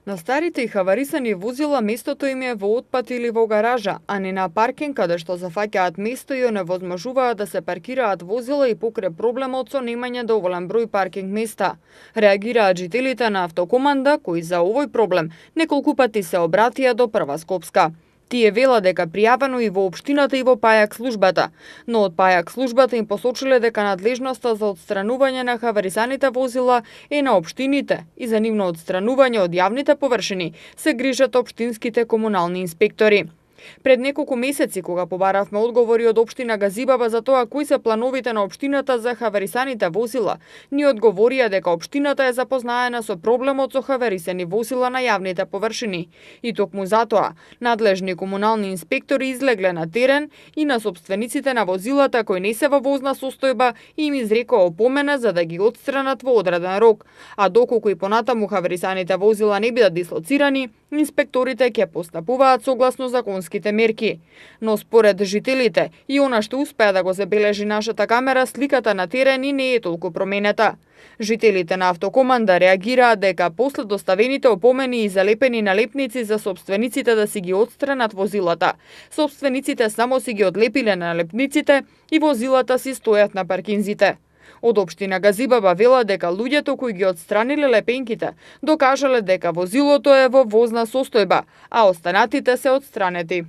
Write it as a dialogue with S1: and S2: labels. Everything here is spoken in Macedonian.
S1: На старите и хаварисани возила местото им е во отпат или во гаража, а не на паркинг каде што зафаќаат место и оневозможуваат да се паркираат возила и покрај проблемот со немање доволен број паркинг места. Реагираат жителите на Автокоманда кои за овој проблем неколку пати се обратија до Прва Скопска. Тие велат дека пријавено и во општината и во Пајак службата, но од Пајак службата им посочиле дека надлежноста за отстранување на хаварисаните возила е на општините и за нивно отстранување од јавните површини се грижат општинските комунални инспектори. Пред неколку месеци, кога побаравме одговори од општина Газибаба за тоа кои се плановите на општината за хаварисаните возила, ни одговорија дека општината е запознаена со проблемот со хаварисани возила на јавните површини. И токму затоа, надлежни комунални инспектори излегле на терен и на собствениците на возилата кои не се во возна состојба им изрекоа опомена за да ги отстранат во одреден рок. А доколку и понатаму хаварисаните возила не бидат дислоцирани, инспекторите ќе постапуваат согласно законските мерки. Но според жителите и она што успеа да го забележи нашата камера, сликата на терен и не е толку променета. Жителите на Автокоманда реагираат дека после доставените опомени и залепени налепници за собствениците да си ги отстранат возилата, собствениците само си ги одлепиле налепниците и возилата си стојат на паркинзите. Од општина Газибаба вела дека луѓето кои ги отстраниле лепенките докажале дека возилото е во возна состојба, а останатите се отстранети.